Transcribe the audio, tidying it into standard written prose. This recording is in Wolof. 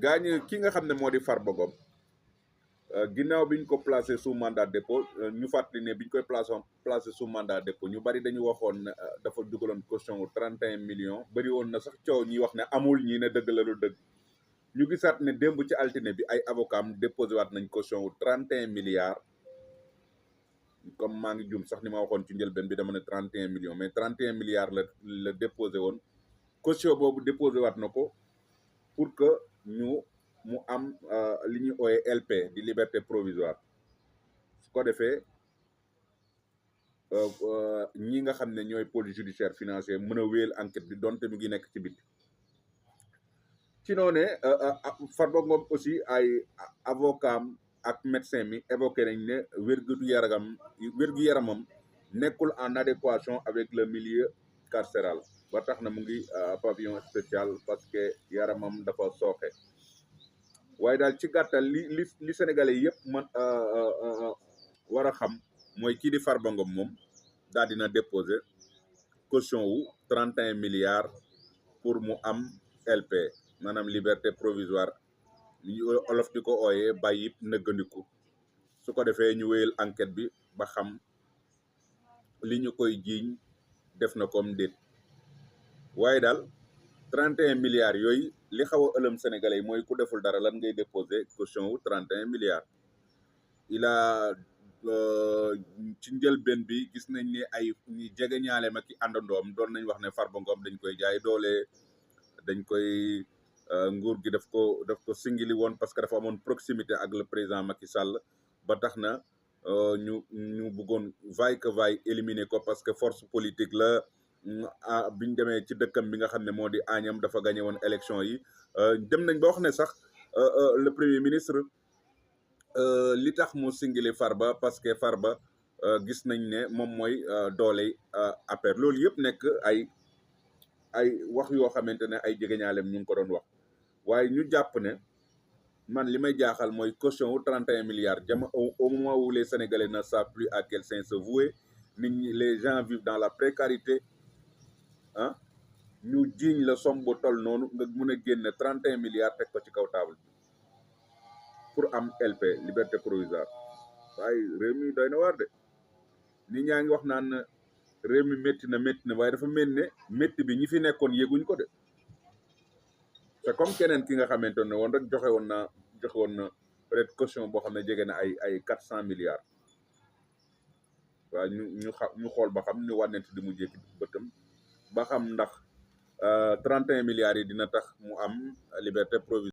gaañ ki nga xam ne moo di Farba Ngom ginnaaw bi ñu ko placé sous mandat de dépôt ñu fàttali ne bi ñu koy placé sous mandat de dépôt ñu bari dañu waxoon dafa dugaloon caution wu 31 millions bari woon na sax coow ñi wax ne amul ñi ne dëgg la lu dëgg ñu gisaat ne démb ci altine bi ay avocat am déposé waat nañ caution wu 31 milliards comme maa ngi jum sax ni ma waxoon ci njëlbeen bi dama ne 31 millions mais 31 milliards la déposé woon caution boobu déposé waat na ko pour que mu am li ñuy ooyee LP di liberté provisoire su ko defee ñi nga xam ne ñooy pôle judiciaire financier mën a wéyal enquête bi donte mi ngi nekk ci biti ci noonu Farba Ngom aussi ay avocat ak médecin mi évoqué nañ ne wér-gu-yaramam nekkul en adéquation avec le milieu carcéral ba tax na mu ngi pavillon spécial parce que yaramam dafa sooxe waaye daal ci gàttal li sénégalais yëpp man war a xam mooy kii di Farba Ngom moom daal dina déposer caution wu 31 milliards pour mu am LP maanaam liberté provisoire li olof di ko ooyee bàyyi nëggandiku su ko defee ñu wéyal enquête bi ba xam li ñu koy jiiñ def na comme déet waaye daal 31 milliards yooyu li xaw a ëlëm sénégalais yi mooy ku deful dara lan ngay déposer caution wu 31 milliards il a ci njëlbeen bi gis nañ ne ay ñi jege ñaale ma ki àndandoom doon nañ wax ne Farba Ngom dañ koy jaay doole dañ koy nguur gi daf ko singili woon parce que dafa amoon proximité ak le président Macky Sall ba tax na ñu bëggoon vaille que vaille éliminer ko parce que force politique la biñ demee ci dëkkam bi nga xam ne moo di Agnam dafa gagné woon élection yi dem nañ ba wax ne sax le premier ministre li tax mu singili Farba parce que Farba gis nañ ne moom mooy dooley APR loolu yëpp nekk ay wax yoo xamante ne ay jegeñaaleem ñu ngi ko doon wax waaye ñu jàpp ne man li may jaaxal mooy caution wu 31 milliards au moment où les Sénégalais ne savent plus à quel saint se vouer nit ñi les gens vivent dans la précarité ñu jiiñ la somme bu toll noonu nga mën a génne 31 milliards teg ko ci kaw table pour am LP liberté provisoire waaye réew mi doy na waar de nit ñaa ngi wax naan réew mi métti na waaye dafa mel ne métti bi ñi fi nekkoon yëguñ ko de c'est comme keneen ki nga xamante ne woon rek joxe woon na peut-être caution boo xam ne jege na ay 400 milliards waaw ñu xool ba xam ñu wànnent di mu jékki bëtam ba xam ndax 31 milliards yi dina tax mu am liberté provisoire